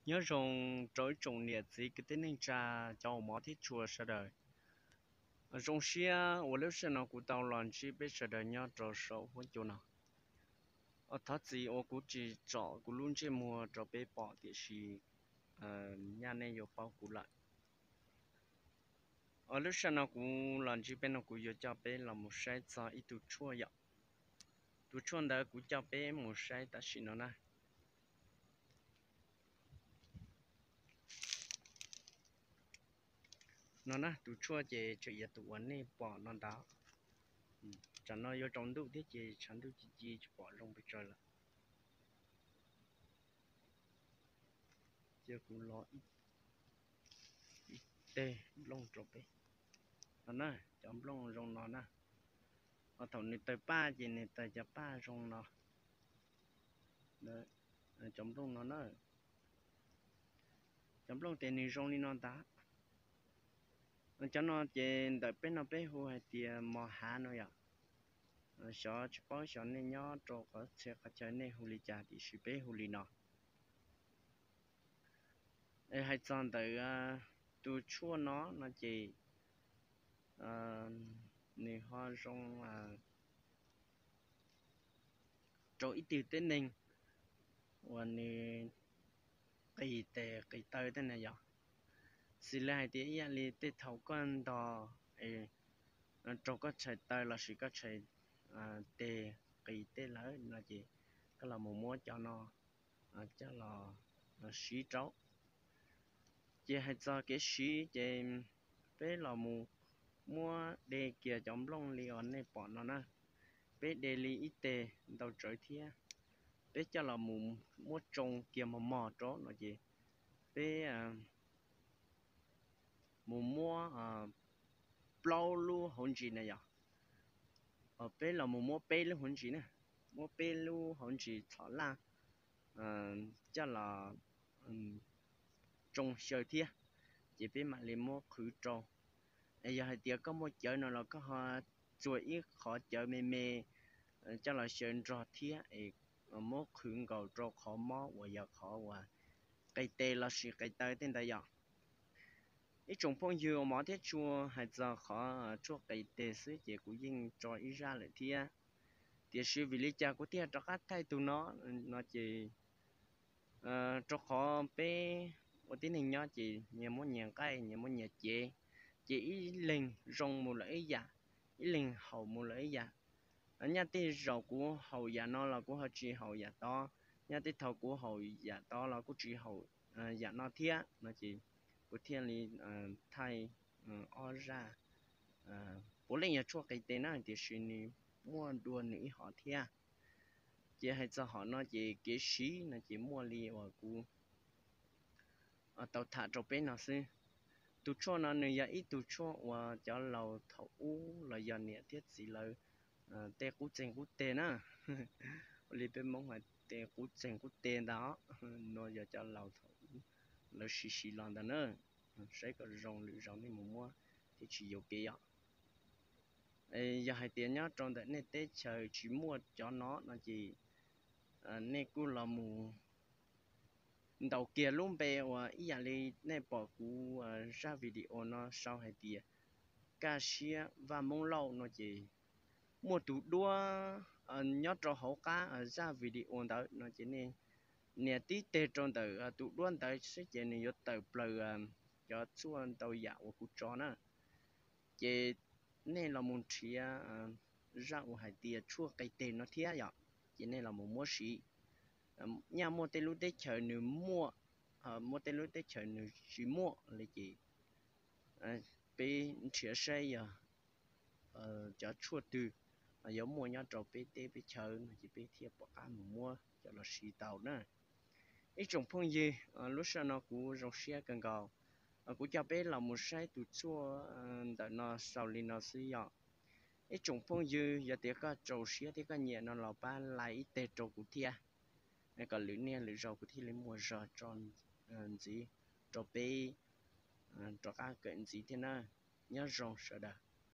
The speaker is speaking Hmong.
Nyob zoo rau ib tsoom niam txiv kwv tij neej tsa, cov uas hmov thiab tshua sawv daws. Zoo siab uas lub sij hawm no kuv tau los ntsib peb sawv daws nyob rau saum huab cua no. Thov txim uas kuv tsis tsom kuv lub ntsej muag rau peb pom, tiam sis nyaj nej yuav paub kuv lawm. Lub sij hawm no kuv los ntsib peb no kuv yuav coj peb los mus saib txog ib tug tshuaj yom. Tus tshuaj ntawd kuv coj peb mus saib tam sim no na. No na, tus tshuaj ces tseem yog tus uas nej pom no ntag. Tsam no yuav tsaus ntuj thiab ces tshav ntuj ci ci tsis pom zoo pes tsawg lawm. Cia kuv lo ib teg nplooj rau peb. No na, cov nplooj zoo no na. Ho thaum nws tawg paj ces nws tawg cov paj zoo no. Cov nplooj no na. Cov nplooj ces nws zoo li no ntag. Cov no ces ntawm peb no peb hu hais tias mos hav no yom. Xyov tsis paub xyov nej nyob rau qhov txhia qhov chaw nej hu li cas, tiam sis peb hu li no. Hais txog ntawm tus tshuaj no no ces nws ho zoo rau ib tug tib neeg uas nws qis tes qis taw tej na yom. Xws li hais tias ib yam li tej thaum koj ntog rau koj tshais taw lossis koj tshais tes qis tej lawm no ces koj los mus muab cov no coj los siv rau. Ces hais txog kev siv ces peb los mus muab de kiag cov nplooj li uas nej pom no na. Peb de li ib teg ntau tsawv thiab. Peb coj los mus muab tsoo kiag mos mos rau no ces peb mus muab plaub lub hauv ntsis na yom. Peb los mus muab peb lub hauv ntsis na, muab peb lub hauv ntsis txhom laj coj los tsoo xyaw thiab, ces peb mam li muab qhwv rau. Es yog hais tias koj muaj cawv no los koj ho txuas ib qhov cawv me me coj los xyaw nrog thiab es muab qhwv nkaus rau qhov mob uas yog qhov uas qis tes lossis qis taw tej ntawd yom. Ib tsoom phooj ywg uas hmov thiab tshua, hais txog qhov tshuaj qis tes xwb ces kuv yeej tso ib zaj lawm thiab. Tiam sis vim li cas kuv thiaj rov qab thaij tus no no ces rau qhov peb ua tib neeg nyob ces nyias muaj nyias nqaij nyias muaj nyias cev, ces ib leeg zoo mus lawm ib yam, ib leeg haum mus lawm ib yam. Nyaj tej zaum kuv haum yam no los kuv ho tsis haum yam tod, nyaj tej thaum kuv haum yam tod los kuj tsis haum yam no thiab no ces kuv thiaj li thaij ob zaj. Puav leej yog tshuaj qis tes na, tiam sis nws muaj dua nws ib hom thiab. Ces hais txog hom no ces kev siv no ces muaj li uas kuv tau tham rau peb no xwb. Tus tshuaj no nws yog ib tug tshuaj uas cov laus thaum ub los yog niam thiab txiv lawv tej qub txeeg qub teg na. Ua li peb Hmoob hais tej qub txeeg qub teg ntag, no yog cov laus thaum ub lawv siv siv los ntawd na. Saib kom zoo lwm zaus nej mus muab thiaj tsis yuam kev yom. Yog hais tias nyob rau ntawm nej teb chaws tsis muaj cov no no ces nej kuj los mus ntaus kiag lub npe uas ib yam li nej pom kuv zaj video no sau hais tias Kaj Siab Vaj Hmoob Lauj no ces muaj tus duab nyob rau hauv qab zaj video ntawd no ces nej nias tib teg rau ntawm tus duab ntawd xwb ces nws yuav tawm plaws cov tshuaj ntau yam uas kuv tso na. Ces nej los mus nrhiav zaj uas hais tias tshuaj qis tes no thiab yom, ces nej los mus muab siv. Nyaj muaj tej lub teb chaws nws muaj, muaj tej lub teb chaws nws tsis muaj li ces peb nrhiav saib yog cov tshuaj twg yuav muaj nyob rau peb teb peb chaw no ces peb thiaj pom qab mus muab coj los siv tau na. Ib tsoom phooj ywg, lub sij hawm no kuv zoo siab kawg nkaus, kuv coj peb los mus saib tus tshuaj ntawm no xaus li no xwb yom. Ib tsoom phooj ywg, yog tias koj txaus siab thiab koj nyiam no los pab like ib teg rau kuv thiab, kom lwm niaj lwm zaus kuv thiaj li muaj zog tso ntxiv rau peb rov qab kawm ntxiv thiab na. Nyob zoo sawv daws.